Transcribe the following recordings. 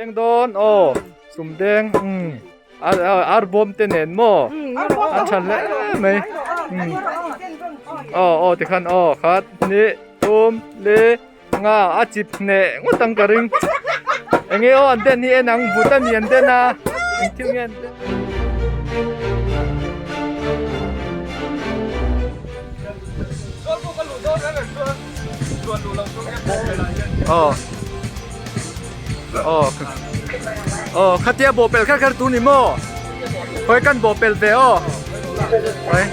Leng dawn aw sumdeng umm ar bawm te nen maw a tha hle mai aw aw tikhan aw khat hnih thum li nga a chip hneh ngawt ang ka ring enge aw an den hi en ang but a ni an den a engthil nge an den. Aw aw aw khatia bawhpelh kher kher tur ni maw khawi kan bawhpelh ve aw khawi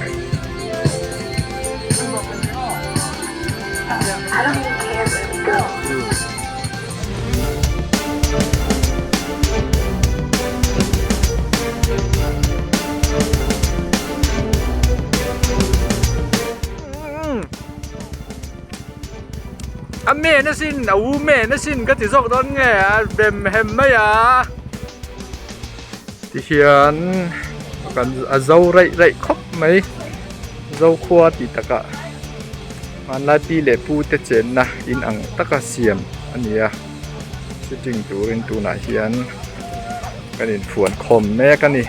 A men asin a u men asin ka ti zawk dawn nge a rem hem mai a tihian kan a zo raih raih khawp mai zokhua tih takah hmanlai pi leh pu te chenna in ang taka siam a ni a sitting turin tunah hian kan infuan khawm mek a ni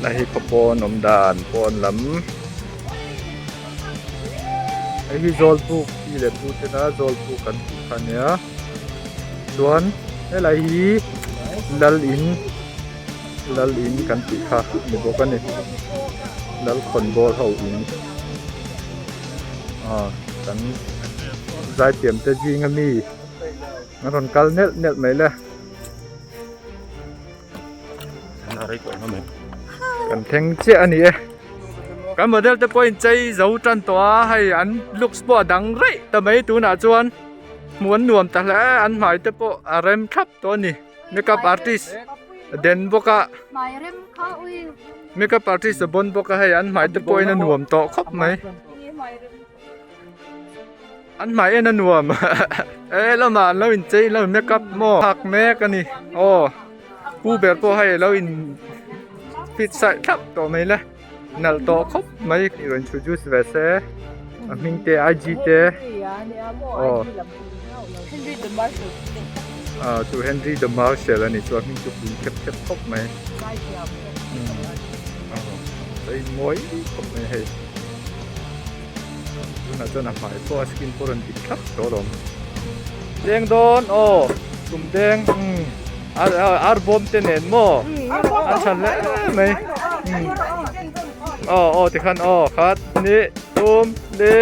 la hi khawpawn awm dan pawn lam. Hei hi Zawlbuk pi leh pu tena Zawlbuk an tih kha a nia chuan helai hi lal in lal in kan tih kha a ni bawk a ni lal khawnbawl ho in ah kan zaithiam te zinga mi an rawn kal nelh nelh mai le. Kan thleng chiah a ni e. Kan model te pawhin chei zo tan tawh a, hei an looks pawh a dang raih ta mai tunah chuan hmuh an nuam ta hle an hmai te pawh a rem thlap tawh a ni. Makeup artist a den bawk a, makeup artist a bawn bawk a hei an hmai te pawhin a nuam tawh khawp mai. An hmai en a nuam e lamah an lo inchei lo make up maw phak mek a ni aw pu ber pawh hei a lo in fit saih thlap tawh mai le nalh tawh khawp mai rawn introduce ve se a hming te IG te aw ah chu Henry the Marshal a ni chu a hming chu pui khep khep khawp mai aw a inmawi khawp mai hei. Tunah chuan a hmai pawh a skin pawh a rawn dik thlap tawh alawm. Deng dawn aw tum deng umm ar bawm te nen maw a tha hle mai aw aw tikhan aw khat hnih thum li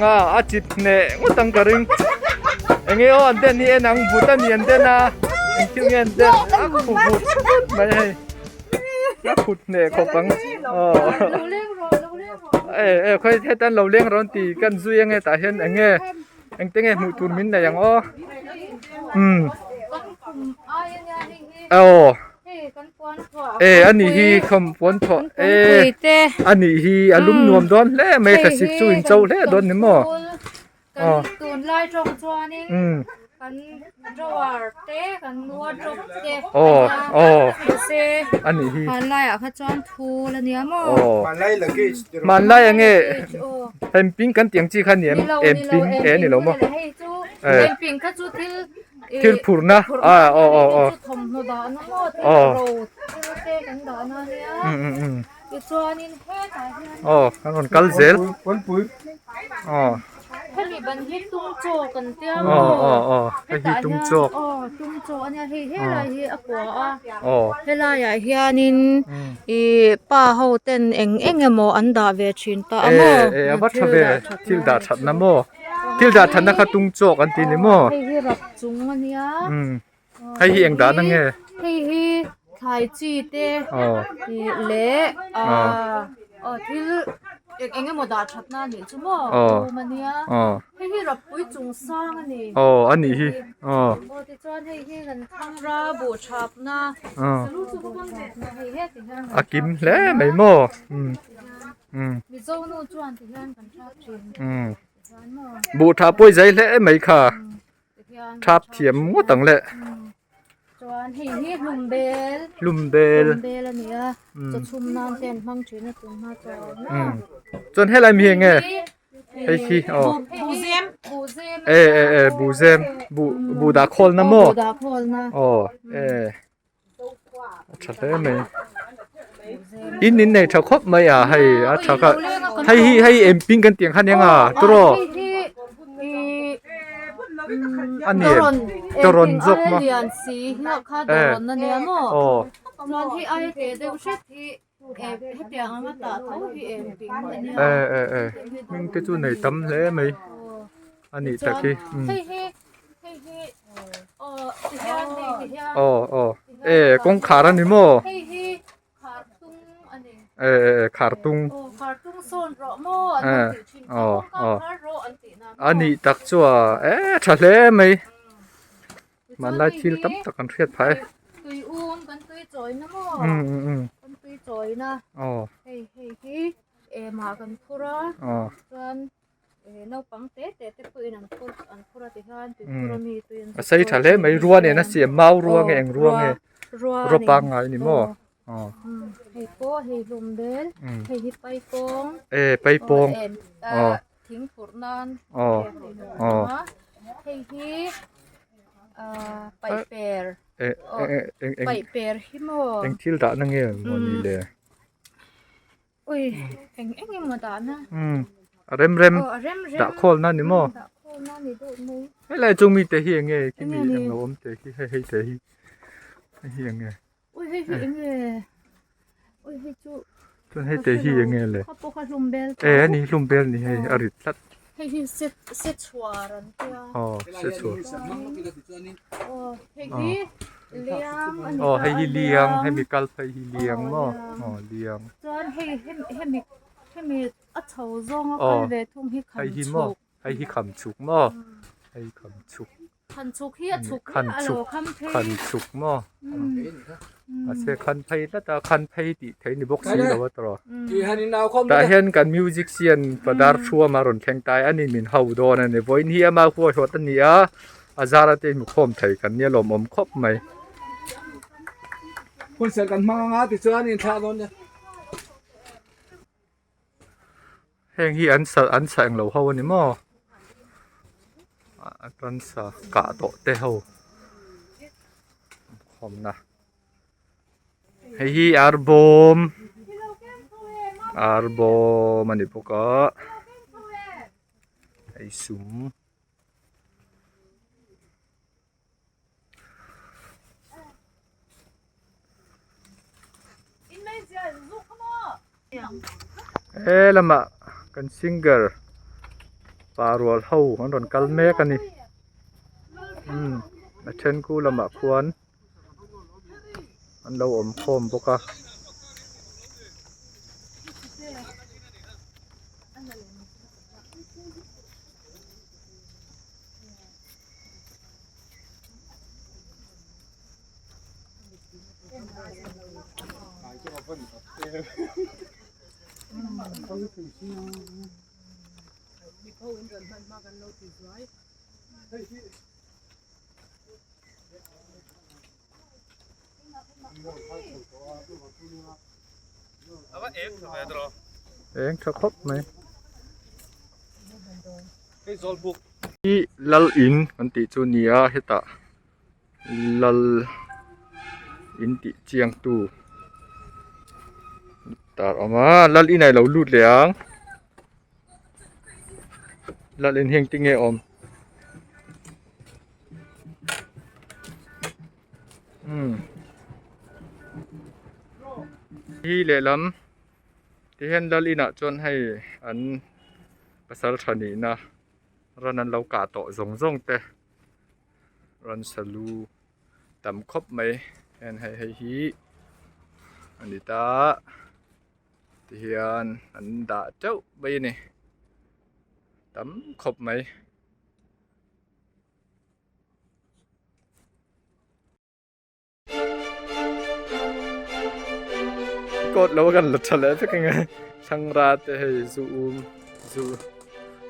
nga a chip hneh ngawt ang ka ring enge aw an den hi en ang but a ni an den a engthil nge an den a khu vut vut mai hei a khut hneh khawp ang aw. E e khawi heta an lo leng rawn ti kan zui ange tah hian eng nge engte nge hmuh tur min nei ang aw umm aw e a nih hi khawm puan thawh e a nih hi a lum nuam dawn hle mai thlasik chu in cho hle dawn ni maw. Kan tunlai tawng chuanin kan drawer te kan wardrobe te mahse hmanlaiah kha chuan thul a nia maw. Hmanlai enge hemping kan tih ang chi kha ni em emping e ni lo maw. Hei chu emping kha chu thil thil phurna a aw aw aw thawmhnaw dahna maw thil ro thil te kan dahna a nia. Tichuanin hetah hian Aw an rawn kal zel aw Hemi ban hi tung chaw kan tia maw Aw aw aw hei hi tung chaw Aw tung chaw a nia hei helai hi a kua a Aw Helaiah hianin ih pa ho ten eng eng emaw an dah ve thin ta a maw E e a va tha ve thil dah that na maw thil dah that na kha tung chaw kan ti ni maw Hei hi rap chung a nia Hei hi eng dan ange? Hei hi thlai chi te leh aw thil eng eng emaw dah that na a nih chu maw tum a nia hei hi rapui chung sang a ni aw a nih hi aw aw tichuan hei hi kan thlangra buh thap na hei heti hian a kim hle mai maw mizo nu chuan ti hian kan thap thin buh tha pawh i zai hle mai kha. Thap thiam ngawt ang le. Chuan hei hi hlum bel. Hlum bel. Hlum bel a ni a. Chaw chhum nan te an hmang thin a tun hma chuan. Chuan helai mi hi enge? Hei hi aw. Buhzem. Buhzem. E e e buhzem buh buh dah khawl na maw? Buh dah khawl na. Aw e a tha hle mai. In in nei tha khawp mai a hei a tha kha hei hi hei emping kan tih ang kha nia nga tawraw a ni em tawrawn zawk maw e aw. E e e hming te chu nei tam hle mai a nih tak hi aw aw e kawngkhar a ni maw e e e khartung e aw aw a nih tak chu a e tha hle mai. Hmanlai thil tam tak an hriat phah e. Tui um kan tui chawina maw? Um um um. Kan tui chawina. Aw. Hei hei hi emah kan phur a. Aw. Chuan naupang te te te pawhin an phur an phur a ti hian tui phur ami tui an A sei tha hle mai rua nen a siam mau rua nge eng rua nge? Rua Rua pangngai ni maw? Aw. Hei pawh hei hlum bel. Hei hi paipawng. E paipawng. Aw. Thing phurh nan aw aw hei hi ah paih per e e eng eng paih per hi maw eng thil dah na nge maw ni le ui eng eng emaw dah na um a rem rem aw a rem rem dah khawl na ni maw dah khawl na ni deuh mai helai chung mi te hi eng nge khi mi eng lo awm te hi hei hei te hi hei hi eng nge Ui hei hi eng nge ui hei chu chuan hei te hi eng nge le kha pawh kha hlum bel e ani hlum bel ni hei a rit tlat hei hi se se chhuar an tia aw se chhuar aw hei hi liang ani aw hei hi liang hemi kal phei hi liang maw aw liang chuan hei hemi hemi a chho zawnga kal ve thung hi hei hi maw hei hi kham chhuk maw hei kham chhuk Khan chhuk hi a chhuk miah a lo kham phei. Khan chhuk maw? Mahse khan phei tlat a, khan phei tih theih ni bawk si lo a tawh. Tah hian kan musician Padar Thuama rawn thleng ta a ni min ho dawn a ni. Vawiin hi ama huaihawt a ni a, a zara te inhmukhawm thei kan nia lawmawm khawp mai. Hunserh kan hmang anga tichuan inthlah dawn nia. Heng hi an sa an sa englo ho ani maw a ransa kah tawh te ho khawmna hei hi arbawm arbawm ani bawk a hei sum. He lamah kan singer pa rual ho an rawn kal mek a ni umm a then khu lamah khuan an lo awm khawm bawk a. Eng tha khawp mai. Hi lal in kan tih chu ni a hetah lal in tih chiang tu tar a awm a lal in ah i lo lut leh ang lal in hi engtin nge a awm umm hi lehlam tihian lal inah chuan hei an pasal tha nihna ran an lo kah tawh zawng zawng te ransa lu tam khawp mai heng hei hei hi a ni ta tihian an dah teuh mai a ni tam khawp mai. Kawt lo kan la tha leh vek ang e thlangra te hei zu um zu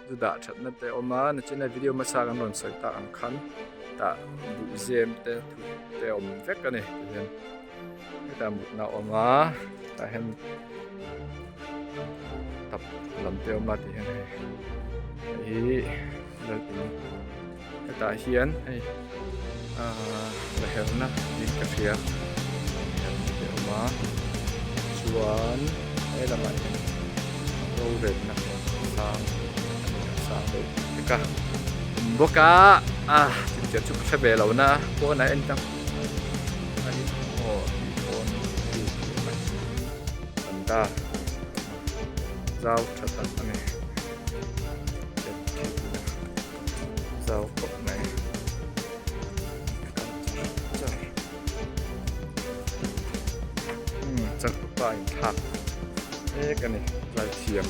zu dah that na te a awm a nichina video hmasa kan rawn sawi tak ang khan tah buhzem te thut te a awm vek a ni tihian hetah mutna a awm a tah hian tap lam te a awm a tihian hei hei hi. Tah hian hei ahh la herna niin ka hria herna te a awm a chuan he lamah hian rorelna sang a ni a sang deuh hlek a awm bawk a ah chutiang chu ka hre ve lo na pawnah en tang a hi aw tih pawn an ta zau tha tak a ni. Zau khawp mai changtupa in thlak mek a ni tlai thiam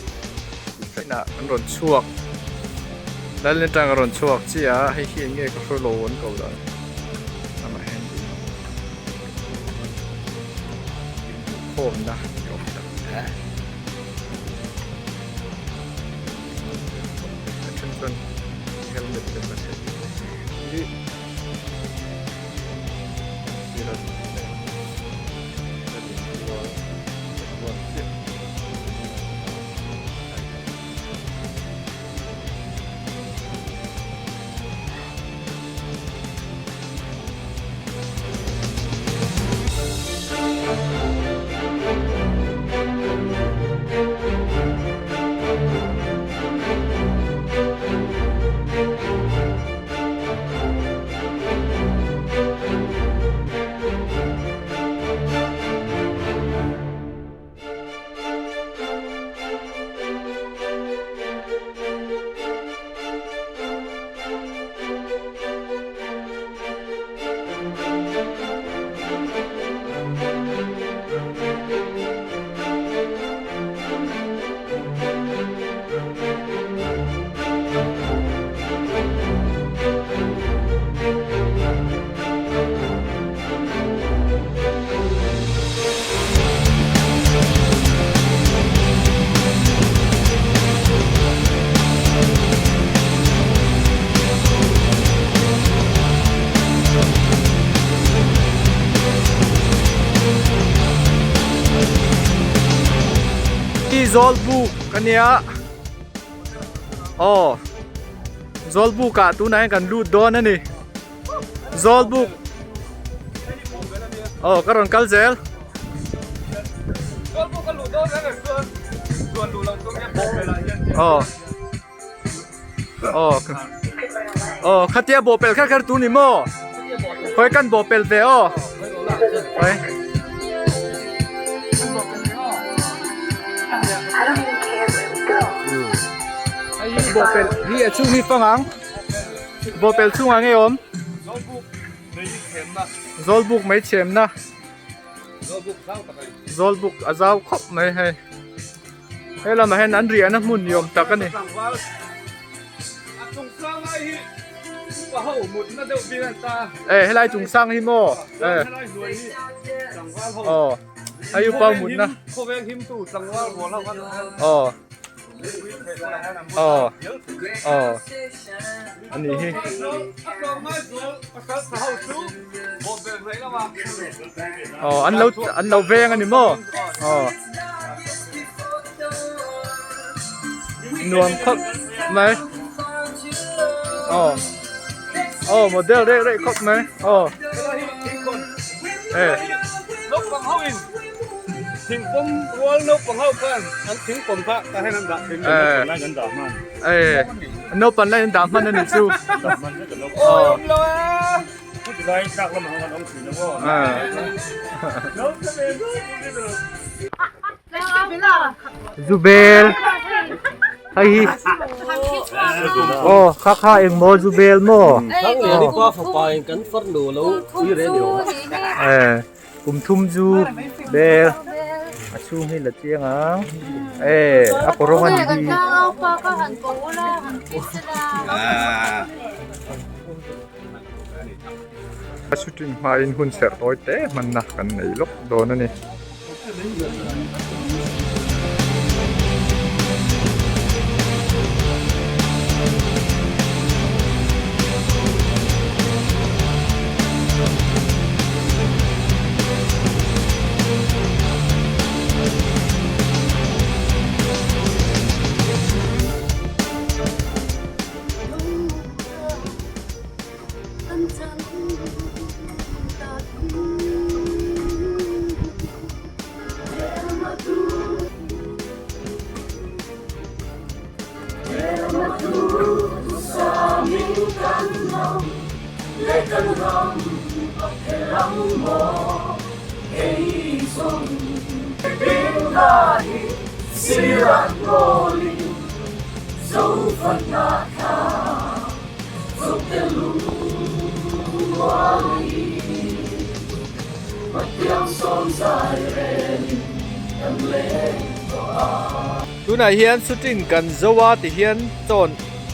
inah an rawn chhuak lal atang a rawn chhuak chiah a hei hi eng nge ka hre lo an ko dan amaherawhchu inhmuhkhawmna ni awm tak a ni. A then chuan helmet te an hreh hi sir a rual chiah. Hi Zawlbuk a nia aw Zawlbuk ah tunah hian kan lut dawn a ni Zawlbuk aw ka rawn kal zel. Aw aw aw khatia bawhpelh kher kher tur ni maw khawi kan bawhpelh ve aw khawi. Hei hi bawhpelh hi a chhung hi fang ang bawhpelh chhungah nge awm Zawlbuk mai chhemna Zawlbuk a zau khawp mai hei he lamah hian an riahna hmun ni awm tak a ni. E helai chung sang hi maw e aw hei upa mutna aw. Aw aw a nih hi. Aw an lo an lo veng a ni maw aw nuam khawp mai aw aw model reh reh khawp mai aw e. Thingpawm rual naupang ho khan an thingpawm kha tah hian an dah thin a ni, naupang laiin an dah hman. E, naupang laiin an dah hman a ni chu. Dah hman vek a naupang. Aw awm lo e. Chuti lai tlak lamah khan awm thin a maw. Zubel hei hi aw kha kha eng maw Zubel maw. Thanglia ni pa fapa in kan farnu lo ui reng ni awm. E. Kum thum chu bel a chhung hi la chiang ang e a kawr rawng a nih hi. A shooting hmain hun serh tawi te hmanna kan nei lawk dawn a ni. Tunah hian shooting kan zo a ti hian chawn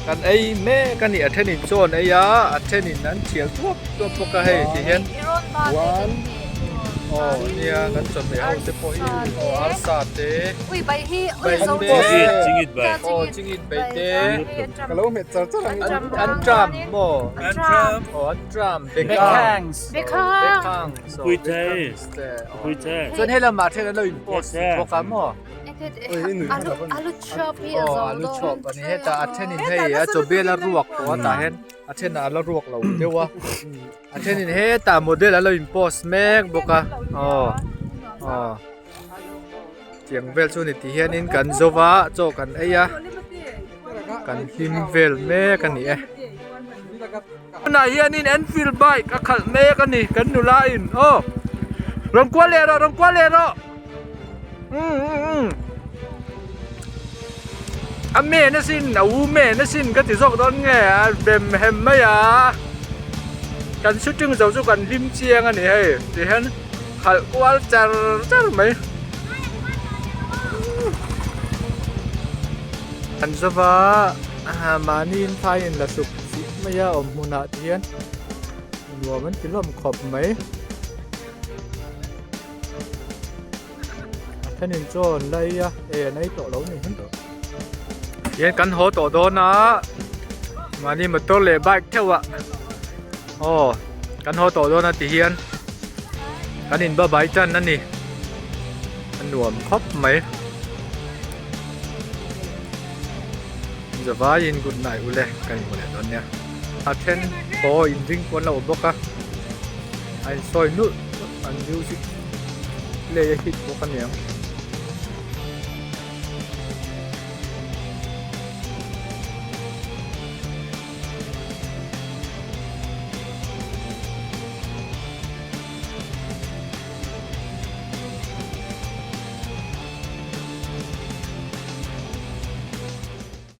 kan ei mek a ni a thenin chawn ei a a thenin an thial tuap tuap bawk a hei ti hian one aw nia kan chawhmeh ho te pawh hi aw arsa te bai te aw chingit bai te an tram maw aw an tram bekang bekang chuan hei lamah then an lo in post bawk a maw aw alu chop a ni hetah a thenin hei a chawbel a ruak tawh a tah hian a thenah a la ruak lo deuh a a thenin hetah model a lo in post mek bawk a aw aw tiang vel chu ni ti hianin kan zo va chaw kan ei a kan hlim vel mek a ni e. Tunah hianin Enfield bike a khalh mek a ni kan nula in aw rawn kual leh rawh rawn kual leh rawh umm umm umm a men asin a u men asin ka ti zawk dawn nge a bem hem mai a kan shooting zo chu kan hlim chiang a ni hei tihian khalh kual char char mai an zova mahni in phai in la suk chiah mai a awm hmunah te hian nuam an ti hlawm khawp mai a thenin chaw an la ei a e an ei tawh lo ni hi hian kan haw tawh dawn a mahni motor leh bike theuh ah aw kan haw tawh dawn a ti hian kan in ba bai tan a ni a nuam khawp mai. Zavaiin good night ule ka inhmu leh dawn nia. A then haw in ring pawn lo bawk a, a insawi nulh nulh an music play a hit bawk aniang.